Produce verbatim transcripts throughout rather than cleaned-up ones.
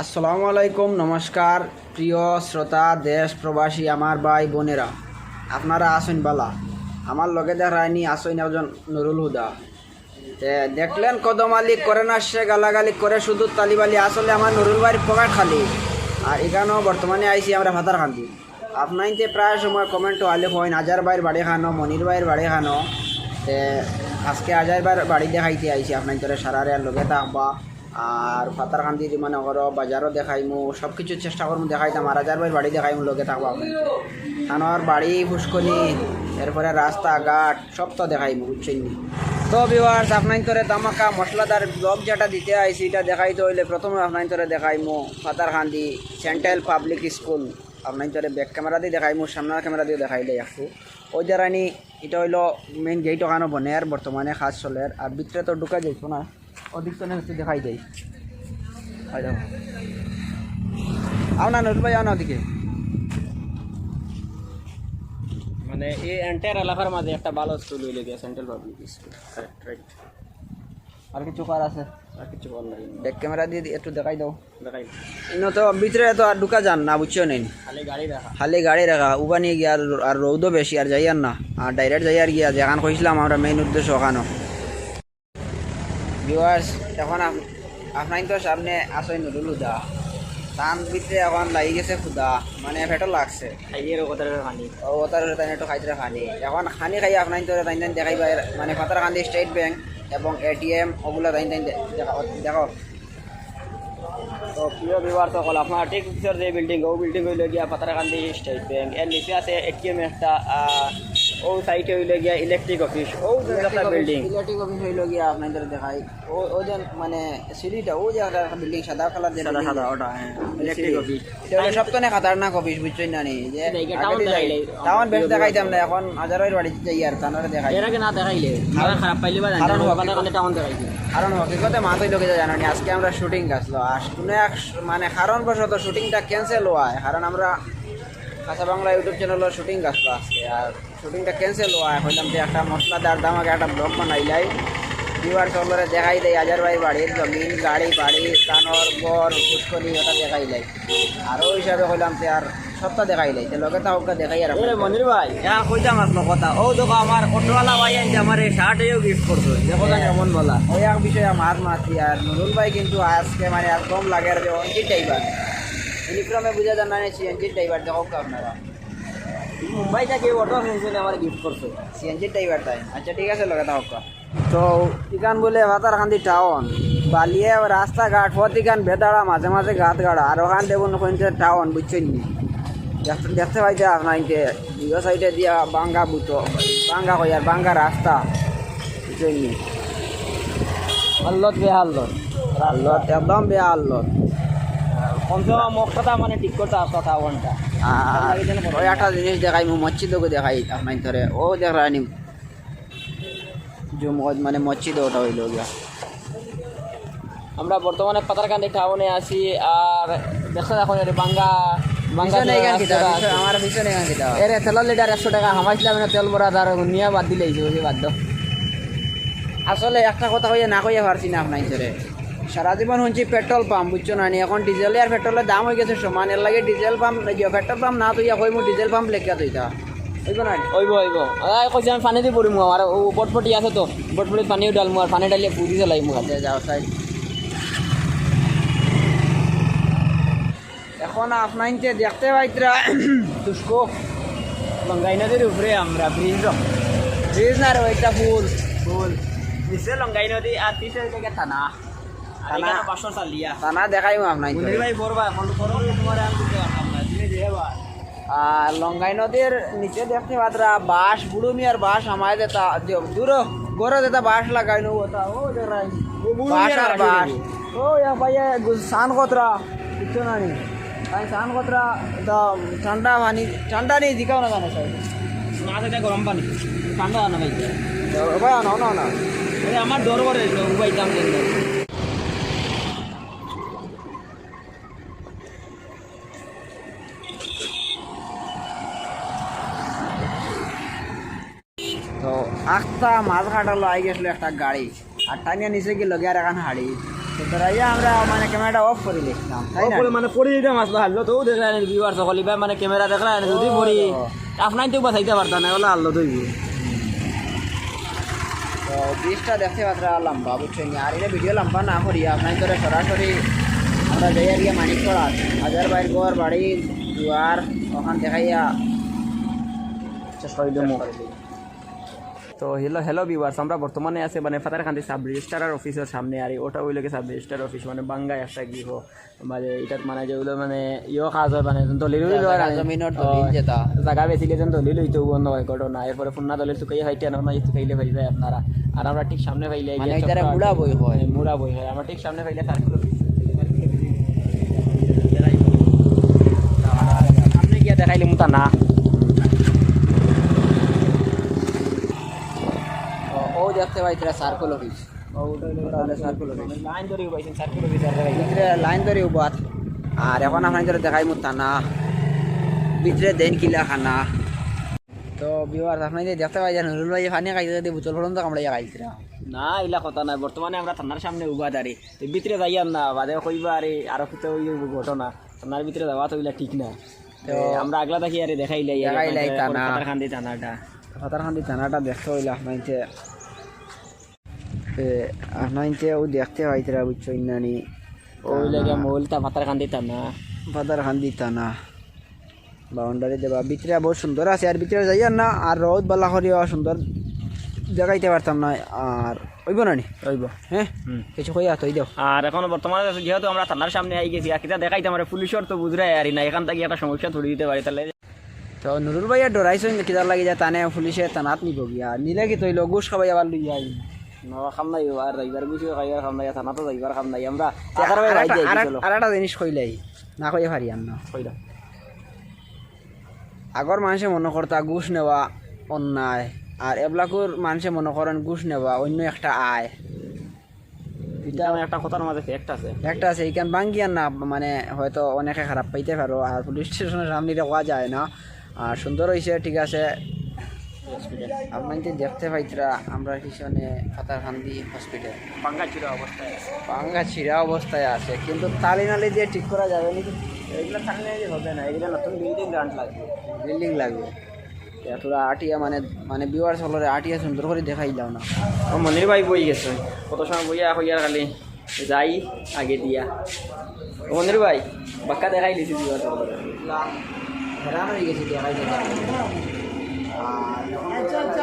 আসসালামু আলাইকুম, নমস্কার। প্রিয় শ্রোতা, দেশ প্রবাসী আমার ভাই বোনেরা, আপনারা আছইন বালা? আমার লগে দেখরায়নি আছইন একজন নুরুল হুদা। তে দেখলেন কদম আলী করে না, সে গালাগালি করে শুধু তালিবালি। আসলে আমার নুরুল ভাইর পকেট খালি। আর ইখানো বর্তমানে আইছি আমরা পাথারকান্দি। আপনাইন্তে প্রায় সময় কমেন্টো আলে কইন, আজার ভাইর বাড়ি কানো, মনির ভাইর বাড়ি কানো। তে আজকে আজার ভাইর বাড়ি দেখাইতে আইছি আপনাইন্তরে, সারারে আর লগে থাকবা। আর পাথারকান্দির মনে করো বাজারও দেখাইমু, সব কিছু চেষ্টা করমু দেখাইতাম। আর আজার ভাইর বাড়ি দেখাইমু, লগে থাকবা আপনাইন্তরে। তানর বাড়ি, ফুসকুনি, এরপরে রাস্তাঘাট সব তো দেখাইমু, বুঝছইন নি? তো ভিউয়ার্স, আপনাইন্তরে ধামাকা মশলাদার ব্লগ যেটা দিতে আইছি, এটা দেখাইতে অইলে প্রথমে আপনাইন্তরে দেখাইমু পাথারকান্দি সেন্ট্রাল পাবলিক স্কুল। আপনাইন্তরে ব্যাক ক্যামেরা দি দেখাইমু, সামনার ক্যামেরা দিও দেখাইলে একটু। ওই দেরানি, এটা অইলো মেইন গেইট, ওখানো বনের বর্তমানে কাজ চলের। আর ভিতরে তো ঢুকা যাইতো না, ওদিক তো একটু দেখাই দেই। হয় দেখো। আও না নুরুল ভাই, আও না ওদিকে। মানে এই এন্টায়ার এলাকার মাঝে একটা ভালো স্কুল অইলো গিয়া central public school. Right, right. আর কিছু করার আছে? আর কিছু করার নাই। ব্যাক ক্যামেরা দি একটু দেখাই দাও। দেখাই। ইনো তো ভিতরে তো আর ঢুকা যার না, বুঝছো নি? খালি গাড়ি রাখা। খালি গাড়ি রাখা, উবানি গিয়া আর, আর রৌদও বেশি, আর যাইয়ার না। আর ডাইরেক্ট যাইয়ার গিয়া, যেখান কইছিলাম আমরা মেইন উদ্দেশ্য ওখানো। ভিউয়ার্স, এখন আপ-, আপনাইন্তর সামনে আছইন নুরুল হুদা। তান ভিতরে এখন লাগি গেছে ক্ষুধা, মানে পেটো লাগছে। খাইয়ে রে কথার পানি। ও, কথার তাইন একটু খাইতে পানি। এখন খানি খাই আপনাইন্তরে তাইন তাইন দেখাইবা, মানে পাথারকান্দি স্টেট ব্যাংক এবং এটিএম ওগুলা তাইন তাইন দে-, দেখা, দেখো। তো প্রিয় ভিউয়ার সকল, আপনারা ঠিক পিছর যে বিল্ডিং, ও বিল্ডিং অইলো গিয়া পাথারকান্দি স্টেট ব্যাংক, এর নিচে আছে এটিএম একটা, আহ, ও সাইডে অইলো গিয়া ইলেকট্রিক অফিস, ও যে একটা বিল্ডিং। ইলেকট্রিক অফিস অইলো গিয়া আপনাইন্তরে দেখাই। ও, ও যে মানে সিঁড়িটা, ও যে একটা, একটা বিল্ডিং, সাদা কালার যে সাদা, বিল্ডিং। সাদা, ওটা, হ্যাঁ, ইলেকট্রিক সিঁড়ি। অফিস। এটা অইলো সবথনে খাতারনাক অফিস, বুঝছইন না নি? যে এটা আগে টাউন দেখাইলে, টাউন বেশ দেখাইতাম না, এখন আজার ভাইর বাড়িত যাইয়ার, তানরে দেখাই। এর আগে না দেখাইলে, খারাপ পাইলে বা জানি কারণ না, হকিকত-, কথা কথা টাউন দেখাইলে। কারণ হকিকতে মাত অইলো কিতা জানো নি? আজকে আমরা শুটিং আছলো, আর কোনো এক স-, মানে কারণবশত শুটিংটা ক্যান্সেল অয়, কারণ আমরা কাঁচা বাংলা YouTube চ্যানেলও শুটিং আছলো আজকে, আর শুটিংটা ক্যান্সেল অয়, কইলাম যে একটা মশলাদার ধামাকা একটা ব্লগ বানাইলাই, ভিউয়ার সকলরে দেখাই দেই আজার ভাইর বাড়ির জমিন, গাড়ি, বাড়ি, তানর ঘর, ফুসকুনি, ওটা দেখাইলাই। আর ওই হিসাবে কইলাম যে আর সবটা দেখাইলাই, তে লগে থাকউক্কা দেখাই আর এ আপনাইন্তরে। মনির ভাই, এখন কইতাম আছলো কথা। ও দেখো, আমার অটোওয়ালা ভাই আনছে, আমার এই শার্ট এও গিফট করছে। দেখো জানি হ্যাঁ। কেমন বলা। ওই এক বিষয়ে মাত মাতি, আর নুরুল ভাই কিন্তু আজকে মানে একদম লাগে আর যে এনজির ড্রাইভার। ইউনিফর্মে বুঝা যার না, সিএনজির ড্রাইভার, দেখউক্কা আপনারা। মুম্বাই থাকি অটো আনছে, আমার গিফট করছে। সিএনজির ড্রাইভার তাই? আচ্ছা, ঠিক আছে, লগে থাকউক্কা। তো ইখান বুলে পাথারকান্দি টাউন, বালিয়ে রাস্তাঘাট, পথ ইখান বেদাড়া, মাঝে মাঝে গাত গাড়া, আর ওখান দেখুন কইনতে টাউন, বুঝছইন নি? দেখতে, দেখতে পাইতে আপনাইনতে দুইও সাইডে দিয়া ভাঙ্গা বুতো, ভাঙ্গা কইয়ার ভাঙ্গা রাস্তা, বুঝছইন নি? হাল্লত বেহাল্লত। হাল্লত একদম বেহাল্লত। কমসে কম মক্কাটা মানে ঠিক করতে আসতো টাউনটা। আর ওই একটা জিনিস দেখাইমু, মসজিদও দেখাই আপনাইন্তরে। ও দেখরায়নি জুম, মানে মসজিদ ওটা অইলো গিয়া। আমরা বর্তমানে পাথারকান্দি টাউনে আছি, আর দেখছো এখন এটা ভাঙ্গা, ভাঙ্গা পিছনে এখান কিতা? রাস্তা পিছনে, আছে। আমার পিছনে এখান কিতা? এরে তেলর লিটার একশো টেকা হামাইছিলাম, মানে তেল ভরা, তার নিয়া বাদ দিলে এই যে বাদ দাও। আসলে একটা কথা কইয়া না কইয়া পারছি না আপনাইন্তরে। সারা জীবন হুনছি পেট্রোল পাম্প, বুঝছো না নি? এখন ডিজেল আর পেট্রোলর দাম অই গেছে সমান, এর লাগি ডিজেল পাম্প, ইয়ে, পেট্রোল পাম্প না থইয়া কইমু ডিজেল পাম্প লেখিয়া থইতা। অইবো না নি? অইবো, অইবো। আরে, কইছি আমি পানি দি ভরিমু, আর ও বটবটি আছে তো, বটবটিত পানিও ঢালমু, আর পানি ঢালিয়া পুরি জ্বালাইমু। আচ্ছা, যাও, সাইড। এখন আপনাইন্তে দেখতে পাইতরা তুস্কো লঙ্গাই নদীর উপরে আমরা ব্রিজ, ব্রিজ না রে, একটা পুল, পুল। নিচে লঙ্গাই নদী আর পিছে ওই জায়গায় থানা। আর থানা। এখানে পাঁচশো চালিয়া। থানা দেখাইমু আপনাইন্তরে। মুনির ভাই বড় ভাই, এখন তো বড় ভাই তোমার আমি দিতে পারলাম না, তুমি দিয়ে বা। আর লঙ্গাই নদীর নিচে দেখতে পাইতরা বাঁশ, বুড়ু মিয়ার বাঁশ আমায় দেতা, দূর ঘরে দেতা বাঁশ লাগাইনো ওটা, ও দেখরায়। ও বুড়ু বাঁশ মিয়ার আর বাঁশ বাঁশ। দেখো। ও ইয়া ভাইয়া, গু-, সান কতরা, বুঝছো না নি? তাই সান কতরা, এটা ঠান্ডা পানি, ঠান্ডা নেই, জিকাও না জানো স্যার। না, এটা গরম পানি, ঠান্ডা না ভাই। ও ভাই, না, না, না। আরে আমার ডর করে, তো উবাইতাম কেন? তো আখতা মাছ কাটালো আই গেছিল একটা গাড়ি, আর টানিয়া নিচে গেল গিয়া আর এখন হাড়ি। তো রাইয়া আমরা মানে ক্যামেরাটা অফ করি লিখলাম, তাই না? অফ করে মানে পড়ি যেতাম আসলে হারলো, তো দেখরা নি ভিউয়ার সকল ইবা মানে ক্যামেরা দেখরা নি যদি ও। পড়ি, আপনাইনতে বাঁচাইতা পারতা না, ওলা হারলো তো অইবো। তো ব্রিজটা দেখতে পাররা লম্বা, বুঝছইন নি? আর ইটা ভিডিও লম্বা না করি, আপনাইনতরে সরাসরি আমরা যাইয়ার গিয়া মানিকপাড়া, হাজার ভাইর ঘর, বাড়ি, দুয়ার, ওখান দেখাইয়া শেষ করি দিমু। তো হ্যালো, হ্যালো ভিউয়ার্স, আমরা বর্তমানে আছি মানে পাথারকান্দি সাব রেজিস্ট্রার অফিসর সামনে, আর ওটা অইলো গি সাব রেজিস্ট্রার অফিস, মানে ভাঙ্গা একটা গৃহ, মানে ইটাত মানে যেগুলো মানে ইয়ো কাজ অয়, মানে দলিল উলিল জাগা অয়, জমিনর তো দলিল যেটা। জাগা বেচিলে যেন দলিল অইতো, অন্য অয় ঘটনা। এরপরে পুরনা দলিল তুকাইয়া পাইতে না, মানে তুকাইলে পাই যায় আপনারা। আর আমরা ঠিক সামনে পাইলে এই মানে যে ওই তারা চক্র মুড়া আছে, বই হয়। মুড়া বই হয়, আমরা ঠিক সামনে পাইলে সার্কুল অফিস। সামনে গিয়া দেখাইলে মুতা না। ও, ও দেখতে পাইতরা সার্কুল অফিস। ও, ওটা হইলো ওটা হইলো সার্কুল অফিস। লাইন ধরি উবাইছেন, সার্কুল অফিস আর দেখাই। ভিতরে লাইন ধরি উবাত। আর এখন আপনাইনতরে দেখাইমু থানা। ভিতরে দেন কিলা খানা। তো ভিউয়ার্স, আপনাইনতে দেখতে পাইরা নুরুল ভাইয়ে পানি খাইতে খাইতে বোতল পর্যন্ত কামড়াইয়া খাইতরা। না, ইলা কথা নায়। বর্তমানে আমরা থানার সামনে উবা দাঁড়ি। তো ভিতরে যাইয়ার না, বাদে কইবা আরে আরো কিতা অইবো ঘটনা। থানার ভিতরে যাওয়া তো ইলা ঠিক না। তো তো আমরা আগলা থাকি আরে দেখাইলাই, দেখাইলাই থানা। পাথারকান্দি থানাটা। পাথারকান্দি থানাটা দেখতে অইলে আপনাইনতে এ, আপনাইনতে ও দেখতে পাইতরা, বুঝছইন না নি? ও লাগা মৌলতা পাথারকান্দি থানা। পাথারকান্দি থানা। বাউন্ডারি দেওয়া। ভিতরে বহুত সুন্দর আছে, আর ভিতরে যাইয়ার না, আর রোদ বালা করিয়া সুন্দর দেখাইতে পারতাম না। আর অইবো না নি? অইবো। হ্যাঁ? হুম। কিছু কইয়া তো, এই দেও। আর এখন বর্তমানে যেহেতু আমরা থানার সামনে আই গেছি, আর কিতা দেখাইতাম, আর পুলিশর তো বুঝরায় আর না, এখান থাকি একটা সমস্যা ধরি দিতে পারে, তাহলে তো নুরুল ভাইয়ে ডরাইছইন কিতার লাগি যে তানে পুলিশে থানাত নিবো গিয়া। নিলে কিতা অইলো, ঘুষ খাবাই আবার লইয়া আইন। না, কাম নাই, আর যাইবার ঘুষ খাইবার কাম নাই, থানাত তো যাইবার কাম নাই। আমরা আর, টেকার ভাই আর ভাই একটা, যাই, আর, চলো। আর একটা জিনিস কইলাই, না কইয়া পারিয়ার না। কইলা। আগর মানষে মনো করতা ঘুষ নেওয়া অন্যায়, আর এবলাকুর মানষে মনো করইন ঘুষ নেওয়া অইন্য একটা আয়। ইটা আমার একটা কথার মাঝে ফ্যাক্ট আছে। ফ্যাক্ট আছে, ইখান ভাঙ্গিয়ার না, মানে, হয়তো অনেকে খারাপ পাইতে পারো, আর পুলিশ স্টেশনর সামনে ইটা কওয়া যায় না। আর সুন্দর অইছে, ঠিক আছে। আপনাইনতে দেখতে পাইতরা, আমরা পিছনে পাথারকান্দি হসপিটাল। ভাঙ্গা ছিড়া অবস্থায় আছে। ভাঙ্গা ছিড়া অবস্থায় আছে, কিন্তু তালি নালি দিয়া ঠিক করা যাবে নি। এগুলা তালি নালি দিয়া হবে না, এগুলা নতুন বিল্ডিং গ্রান্ট লাগবে। বিল্ডিং লাগবে। ইয়া থুড়া আটিয়া মানে, মানে ভিউয়ার্স অকলরে আটিয়া সুন্দর করি দেখাইলাও না। ও মনির ভাই বই গেছে, কত সময় বইয়া কইয়ার খালি যাই আগে দিয়া। ও মনির ভাই, বাক্কা দেখাই দিছি ভিউয়ার্স অকলরে। হেরান অই গেছি দেখাই দিছি। আর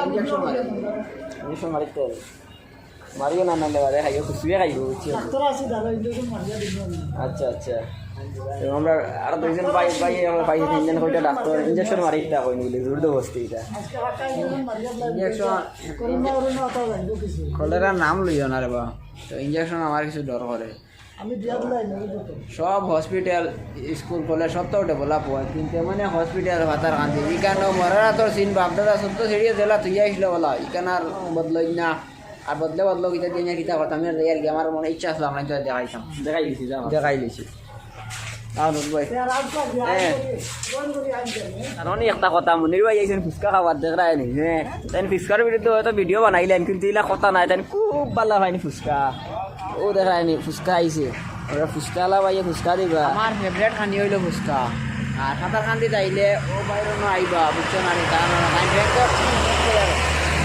ইঞ্জেকশন মারি। ইঞ্জেকশন মারিতে হবে। মারিও না, নাইলে বাদে খাইও, খুশিয়ে খাইও, বুঝছো? ডাক্তার আছে, দাদা, ইঞ্জেকশন মারিয়া দিল না। আচ্ছা, আচ্ছা। তো আমরা আরো দুইজন ভাই, ভাই, আমার ভাই তিনজন কইটা ডাক্তার, ইঞ্জেকশন মারি দিতা কইন বলে, জোর জবরদস্তি ইটা। আজকে রাখা ইঞ্জেকশন মারিয়া দিল। ইঞ্জেকশন। করোনা, করোনা, তা জানবো কিছু। কলেরার নাম লইও না রে বা। তো ইঞ্জেকশন আমার কিছু ডর করে। আমি দিয়া দিলাই, নেবে যত। সব হসপিটাল, স্কুল, কলেজ সব তো ডেভেলপ হয়, কিন্তু মানে হসপিটাল পাথারকান্দি, ইখানো মরার তোর সিন বাপদাদা সত্য ছেড়িয়ে দিলা, তুই আইসলো বলা, ইখান আর বদলই না। আর বদলে বদলো কিতা দিয়ে কিতা করতাম, আমি আর কি, আমার মনে ইচ্ছা আসলো, আমরা তো দেখাইতাম। দেখাই দিছি, যা। দেখাই দিছি। আও, নুর ভাই। হ্যাঁ। আর অনেক একটা কথা, মনির ভাই আইছেন ফুচকা খাবার, দেখরায় নি, হ্যাঁ। তাইন ফুচকার বিরুদ্ধে হয়তো ভিডিও বানাইলেন, কিন্তু ইলা কথা নাই, তাইন খুব ভালা পাইন ফুচকা। ও দেখরায় নি, ফুচকা আইছে। ওরা ফুচকা আলা ভাইয়ে ফুচকা দিবা। আমার ফেভারিট খানি অইলো ফুচকা। আর পাথারকান্দিত আইলে ও বাইরে না আইবা, বুঝছো না নি? কারণ আমার ব্যাংক,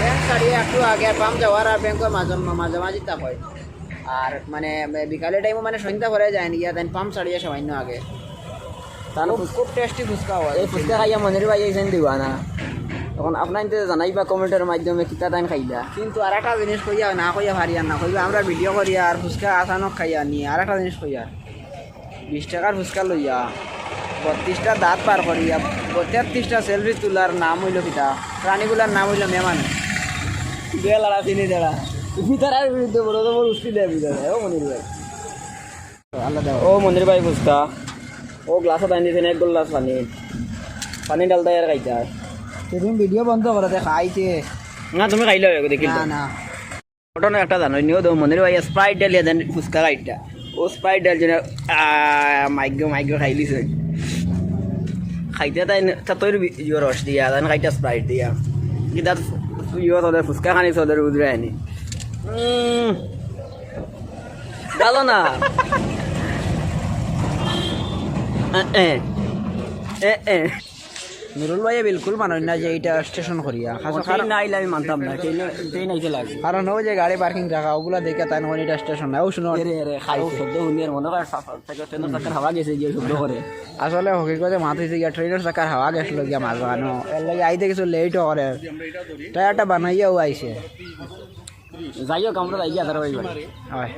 ব্যাংক ছাড়িয়ে একটু আগে পাম্প যাওয়ার আর ব্যাংকর মাঝে, মাঝামাঝি তা হয়। আর মানে বিকালে টাইমও মানে সন্ধ্যা পরে যায় নি, গিয়া তাইন পাম্প ছাড়িয়ে সামান্য আগে। তান খুব, ফুচ-, খুব টেস্টি ফুচকা হয়। এই ফুচকা খাইয়া মনির ভাই আইছেন দিওয়ানা। এখন আপনাইনতে জানাইবা কমেন্টর মাধ্যমে কিতা তাইন খাইলা। কিন্তু আর একটা জিনিস কইয়া, না কইয়া পারিয়ার না, কইবা আমরা ভিডিও করি আর ফুচকা আচানক খাইয়া নি। আর একটা জিনিস কইয়া, বিশ টেকার ফুচকা লইয়া বত্রিশটা দাঁত বার করিয়া তেত্রিশটা সেলফি তুলার নাম অইলো কিতা? প্রাণীগুলার নাম অইলো মেহমান। বেলারা চিনি দেরা। তুমি তারার বিরুদ্ধে বড় বড় উস্কি দেয় বুঝা যায়, ও মনির ভাই। আল্লাহ দেওয়া। ও মনির ভাই ফুচকা, ও গ্লাসও তাই দিছেন, এক গ্লাস পানি, পানি ডালদা আর খাইতা। তুমি ভিডিও বন্ধ করো, দে খাইতে। না, তুমি খাইলে হবে, দেখি না, তো। না। ঘটনা একটা জানো, নিও তো মনির ভাই Sprite ডালিয়া দেন ফুচকা খাইতা। ও Sprite ডাল যেন, আহ, মাইগ্রো, মাইগ্রো খাইলিছে। খাইতে তাই ন-, তা তৈর বি-, ইয়ে রস দিয়া, তাই খাইতা Sprite দিয়া। কি তাত ইয়ে তোদের ফুচকা খানি তোদের উদরে আনি। উম। গেল না। এ, এ। এ, এ। নুরুল ভাইয়ে বিলকুল মানইন না যে ইটা স্টেশন করিয়া। খাস ও, ট্রেন কারণ না আইলে আমি মানতাম না, ট্রেন, ট্রেন আইতে লাগে। কারণ অউ যে গাড়ি পার্কিং রাখা, অগুলা দেখিয়া তাইন কইন ইটা স্টেশন না। অউ হুনো। এরে, এরে, খাই। অউ শব্দ হুনিয়ার মনে কয় সা-, সা-, ট্রেনর চাকার হাওয়া গেছে যে শব্দ করে। আসলে হকিকতে মাত অইছে গিয়া ট্রেনর চাকার হাওয়া গেছিল গিয়া মাঝখানো। এর লাগি আইতে কিছু লেটও করে। টায়ারটা বানাইয়াও আইছে। যাই হোক, আমরা যাই গিয়া আদার ভাই বাড়ি। অয়।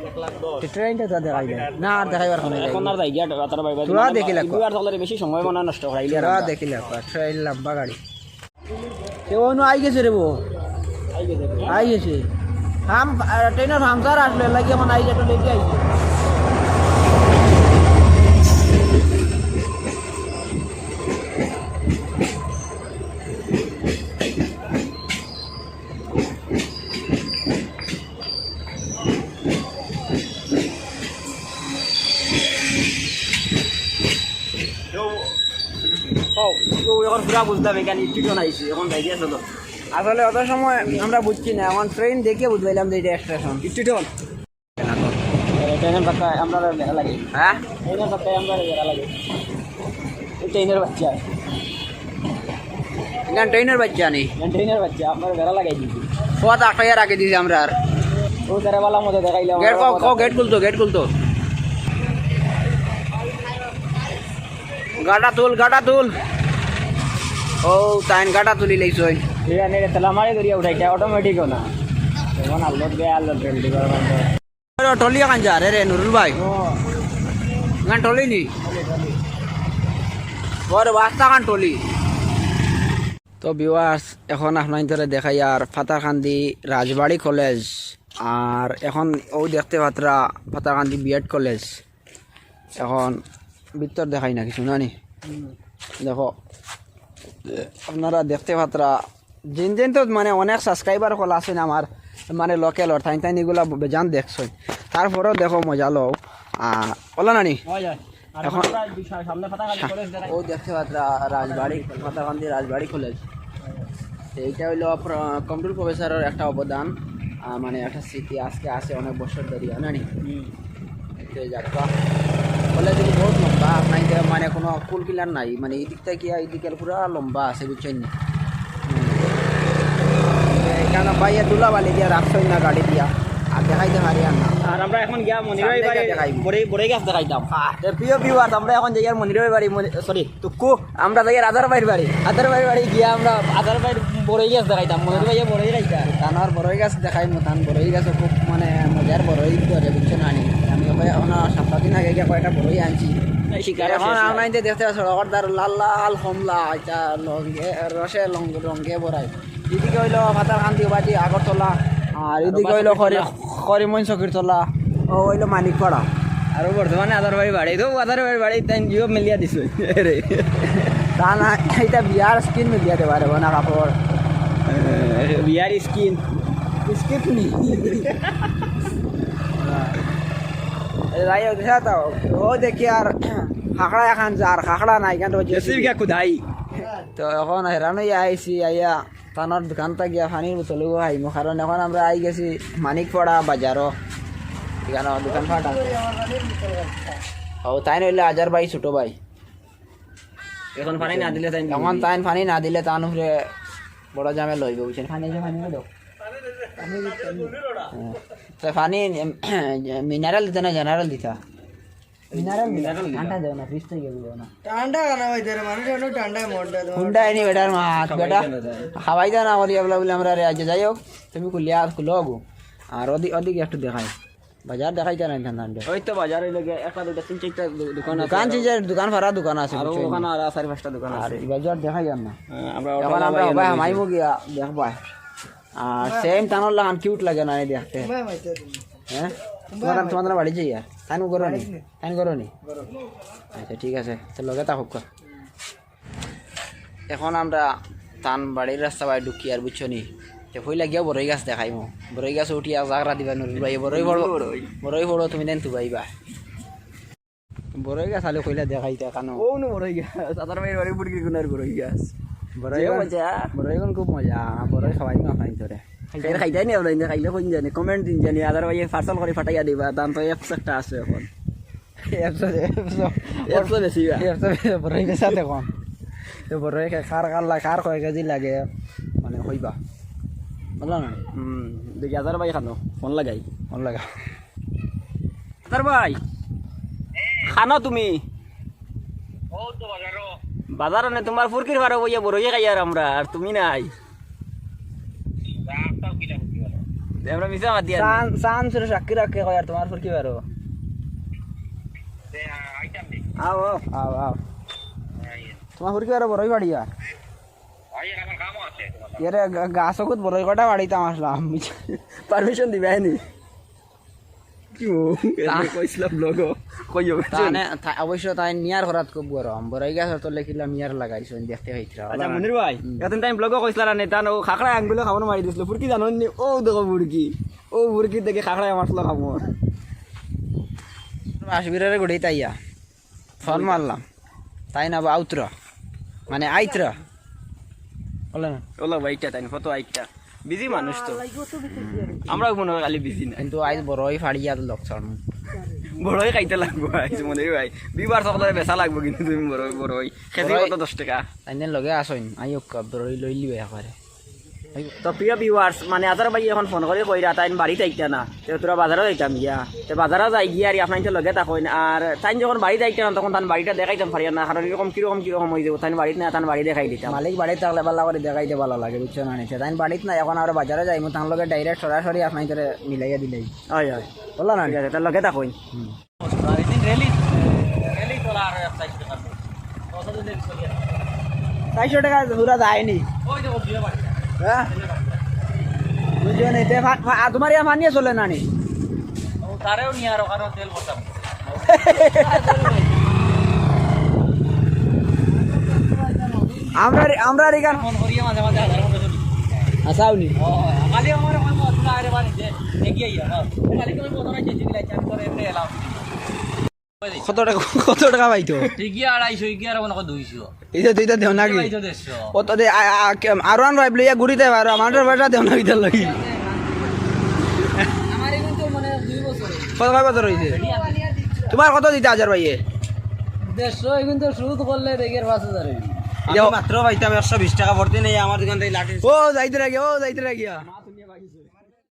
তো ট্রেনটা তো দেখাই দেয়। না, আর দেখাইবার কোনো এখন আর যাই গিয়া আদার ভাই বাড়ি। তোরা দেখিলে কো। দুয়ার তলে বেশি সময় মনে নষ্ট করাইলে আর তোরা আমরা। দেখিলে কো, ট্রেন লম্বা গাড়ি। এ, অনু আই গেছে রে বো। আই গেছে। আই গেছে। হাম, আ, ট্রেনর হামসার আসলে লাগি এখন আই গেছে, লেটে আইছে। ও, ও, এখন পুরা বুঝলাম, এখানে একটু জন আইছে, এখন যাই গিয়া চলো। আসলে অত সময় আমরা বুঝছি না, এখন ট্রেন দেখে বুঝলাম যে ইটা স্টেশন। একটু জন। ট্রেনর ধাক্কা আমরা বেড়া লাগে। হ্যাঁ? ট্রেনর ধাক্কা আমরা বেড়া লাগে। এই ট্রেনর বাচ্চা। ইখান ট্রেনর বাচ্চা নি? ইখান ট্রেনর বাচ্চা, আমরা বেড়া লাগাই দিছি। পথ আটকাইয়া রাখি দিছি আমরা আর। ও তারা বালা মতো দেখাইলাম। গেট কও, কও, গেট খুলতো, গেট খুলতো। গাটা তুল, গাটা তুল। ও, তাইন গাটা তুলি লাইছইন। এখানে তেলা মারি ধরিয়া উঠাইছে, অটোমেটিকও না। এখন আল্লত গে আল্লত ট্রেন দিবার। টলি কান যা রে, রে নুরুল ভাই। ও। গান টলি নি? ওর বাস্তা কান টলি। তো ভিউয়ার্স, এখন আপনাইন্তরে দেখাইয়ার পাথারকান্দি রাজবাড়ি কলেজ। আর এখন অউ দেখতে পাররা পাথারকান্দি বিএড কলেজ। এখন ভিতর দেখাই না কিছু, না নি? হুম। দেখো, আপনারা দেখতে পাররা, যেইন যেইন তো মানে অনেক সাবস্ক্রাইবার অকল আছইন আমার, মানে লোকালর, তাইন তাইন ইগুলা বেজান দেখছইন। তারপরেও দেখো মজা লও। আহ, অলা না নি? অয়, অয়। আর এখন আমরা এই সা-, সামনে পাথারকান্দি কলেজ দেখাই। অউ দেখতে পাররা রাজবাড়ি, পাথারকান্দি রাজবাড়ি কলেজ। তো ইটা অইলো প্র-, কমরুল প্রফেসরর একটা অবদান, আহ, মানে একটা স্মৃতি আজকে আছে অনেক বছর ধরি, না নি? হুম। এতে যাত্রা। কলেজ বহুত লম্বা, আপনাইন্তরে মানে কোনো কুল কিনার নাই, মানে ইদিক থাকি ইদিকে পুরা লম্বা আছে, বুঝছইন নি? হুম। এখানো ভাইয়ে ধুলাবালি দিয়া রাখছইন না গাড়ি দিয়া, আর দেখাইতে পারি আর না। আর আমরা এখন গিয়া মনির ভাই সামনে বাড়ি গিয়া দেখাইবো। বড়ই, বড়ই গাছ দেখাইতাম। হ্যাঁ। তো প্রিয় ভিউয়ার্স, আমরা এখন যাইয়ার মনির ভাই বাড়ি, মনি-, সরি, তুক্কু। আমরা যাইয়ার আদার ভাইর বাড়ি। আদার ভাইর বাড়ি গিয়া আমরা আদার ভাইর বড়ই গাছ দেখাইতাম। মনির ভাইয়ে বড়ই রাখতা। তান আর বড়ই গাছ দেখাইমু, তান বড়ই গাছ খুব মানে মজার বড়ই ধরে, বুঝছো না নি? আমি ওখানে এখন সাত দিন আগে গিয়া কয়টা বড়ই আনছি। শিকার এখন শেষ নাই। আমরা এই যে দেখতে পাচ্ছি, সড়কর ধার লাল লাল কমলা, ইটা লঙ্গে, রসে লঙ্গে, রঙ্গে ভরাই। এদিকে অইলো পাথারকান্দি, বাটি আগরতলা, আর এদিকে অইলো করি-, করিমগঞ্জ চকিরতলা, ও অইলো মানিকপাড়া। আর বর্তমানে আদার ভাইর বাড়ি, তো আদার ভাইর বাড়ি তাইন জিও মেলিয়া দিছে রে। তা না, ইটা বিয়ার স্কিন মেলিয়া দেওয়া রে, না কাপড়। বিয়ার স্কিন। স্কিন নি। এ যাই হোক, দেখা তো, ও দেখি আর খাকড়া এখন যার, খাকড়া নাই, কেন তো জেসিবি গিয়া খুদাই। তো এখন হেরান অইয়া আইছি, আইয়া তানর দোকানটা গিয়া পানির বোতলও খাইমু, কারণ এখন আমরা আই গেছি মানিকপাড়া বাজারও, এখানো দোকানপাট আছে। ও, তাইন অইলো আজার ভাই, ছোট ভাই। এখন পানি না দিলে তাইন এখন তাইন পানি না দিলে তান উপরে বড় ঝামেলা অইবো, বুঝছইন? পানি, পানি দাও। হ্যাঁ। তো পানি, এম, মিনারেল দিতা না জেনারেল দিতা? মিনারেল দিতা। মিনারেল দিতা। ঠান্ডা দেও না, ফ্রিজ থাকি দেও না। ঠান্ডা কেন অইতো রে? মানুষ অনেক ঠান্ডায় মরতে আছে। ঠান্ডা এনি বেটার মাত, খাবাই বেটা। দেয় না তাই। খাবাই দেয় না করি, এবলা বলে আমরা রে, আচ্ছা, যাই হোক, তুমি খুলিয়া আর খুলো গো। আর ওদি-, ওদিকে একটু দেখাই। বাজার দেখাইতা না এখান ঠান্ডা। ওই তো বাজার অইলো গিয়া একটা, দুইটা, তিন, চাইরটা দো-, দোকান আছে। দোকান আরো। চিজের, দোকান ভাড়া দোকান আছে, আরো বুঝছো? ওখানে আরো চাইর পাঁচটা দোকান আর আছে। এই বাজার দেখা যার না। হ্যাঁ, আমরা এখন অটো আমরা লাগাই হবায় না হামাইমু গিয়া, দেখবায়। আর হ্যাঁ। সেম তানর লাখান কিউট লাগে না এই দেখতে। হ্যাঁ, হ্যাঁ, হ্যাঁ? হ্যাঁ। তোমার, তোমার বাড়ি যাই আর। তাইন করো নি? বাড়ি নি। তাইন করো নি? করো। আচ্ছা, ঠিক আছে। তো লগে তা হোক। এখন আমরা তান বাড়ির রাস্তা বায় ঢুকি আর, বুঝছো নি? তে কইলা গিয়া বড়ই গাছ দেখাইমু। বড়ই গাছ উঠি এক জাগরা দিবা নুরুল ভাই। বড়ই বড়, বড়ই। বড়ই বড় তুমি দেন তুবাইবা। বড়ই গাছ আলে কইলা দেখাইতা কানো। ও নু বড়ই গাছ। আদার ভাইর বাড়ি বুড়কি কোনার বড়ই গাছ। বড়ই যে গাছ, মজা। বড়ই গুন খুব মজা। বড়ই খাওয়াই না খাই তোরে। খাইতাম। খাইতাম নি আমরা, ইন্দে খাইলে কইন জানি, কমেন্ট দিন জানি, আদার ভাই পার্সেল করি পাঠাইয়া দিবা, দাম তো অ্যাপস একটা আছে এখন। Apps, apps. অ্যাপস বেশি বা। অ্যাপস বেশি, বড়ই বেশা দেখুন। তো বড়ই খে-, খার খার লা-, খার কয় কেজি লাগে, মানে, কইবা। বুঝলা না? হুম, দেখি আদার ভাই খানো, ফোন লাগাই। ফোন লাগা। আদার ভাই, খানো তুমি? বাজারো নে, তুমার ফুরকির বারো বইয়া বড়ই খাইয়ার আমরা, আর তুমি নাই। আমরা মিছা মাতি আর চান, চান সুরে সাক্ষী রাখে কয় আর তুমার ফুরকি বারো। আও, আও। আও, আও। তুমার ফুরকি বারো বড়ই বাড়িয়া। এরে গা-, গাছ অগুত বড়ই কটা বাড়িতাম আসলাম। পারমিশন দিবায় নি? কি ও? তা- কইছিলাম লোগো। কইও। তানে, তা-, অবশ্য তাইন মিয়ার করাত খুব গরম। বড়ই গাছর তলে কিলা মিয়ার লাগাইছইন, দেখতে হইতরা। আচ্ছা, মনির ভাই, হুম। এতদিন তাইন ব্লগো কইছিলা না, তান ও খাকড়া আঙ্গুলে খাবন মারি দিছিল। ফুরকি জানো নি? ও দেখো ফুরকি। ও ফুরকি দেখে খাকড়ায় মারছিল খাবন। আসবিরারে গুড়ি তাইয়া। ফোন মারলাম। তাইন আবার আউতরা। মানে আইতরা। বুঝলা না? ওলা ভাইটা তাইন, কত আইতরা। বিজি মানুষ তো। আমরাও মনে হয় খালি বিজি না। কিন্তু আইজ বড়ই ফাড়িয়া লোক ছাড়মু। বড়ই খাইতে লাগবো আইজ মনির ভাই। বিবার সকলরে বেচা লাগবো কিন্তু তুমি বড়ই, বড়ই। কেজি বড়ই। কত? দশ টেকা। তাইন লগে আসইন, আইউক্কা বড়ই লইলিবা একবারে। তো প্রিয় ভিউয়ার্স, মানে আদার ভাই এখন ফোন করি কইরা তাইন বাড়িত আইতা না। তে তোরা বাজারো যাইতাম গিয়া। তে বাজারো যাই গিয়া আর আপনাইনতে লগে থাকইন। আর তাইন যখন বাড়িত আইতা না তখন তান বাড়িটা দেখাইতাম পারিয়ার না। কারণ এরকম কিরকম কিরকম অইযিবো। তাইন বাড়িত না, তান বাড়ি দেখাই দিতাম। মালিক বাড়িত থাকলে ভালা করি দেখাইতে ভালা লাগে, বুঝছো না নি? তাইন বাড়িত না, এখন আমরা বাজারো যাইমু, তান লগে ডাইরেক্ট সরাসরি আপনাইনতরে মিলাইয়া দিলাই। অয়, অয়। বুঝলা না? ঠিক আছে, তার লগে থাকইন। হুম। আর এদিন রেলি, রেলি তোলা আর এক চারশো টাকা। কতদিন রেলি চলিয়া? চারশো টাকা পুরা যায়নি। ওই দেখো, বিয়ে বাড়ি। হ্যাঁ? বুঝছো নি? তে ফা-, ফা-, আর তোমার ইয়া ফানিয়ে চলে না নি? ও, তারেও নিয়ে আর ওখানে তেল ভরতাম। আমরা, আমরা এখান ফোন করিয়া মাঝে মাঝে হাজার মতো চলি। আচ্ছা, উনি। ও, খালি আমার ওই মত না, আরে বাড়ি যে, এগিয়ে আইয়া, হ্যাঁ। খালি করে বদলা যে, যে, যে, করে এমনি এলাও। কত টাকা, কত টাকা পাইতো? ইগিয়া আড়াইশো, ইগিয়া আর মনে কয় দুইশো। এই যে দুইটা দেও নাকি? এই তো দেড়শো। ও তো দে, আ, আ, কে, আর ওয়ান ফাইভ লইয়া ঘুরিতে পারো, আমার বেটা দেও না কিতার লাগি? আমার এখন তো মানে দুই বছর হইছে। কত, কয় বছর হইছে? তোমার কত দিতা আজার ভাইয়ে? দেড়শো, এখন তো শুরু করলে দেখি আর পাঁচ হাজার হইবে। আমি মাত্র পাইতাম একশো বিশ টাকা ভর্তি নেই আমার দোকান থেকে লাঠি। ও, যাইতে লাগিয়া, ও, যাইতে লাগিয়া।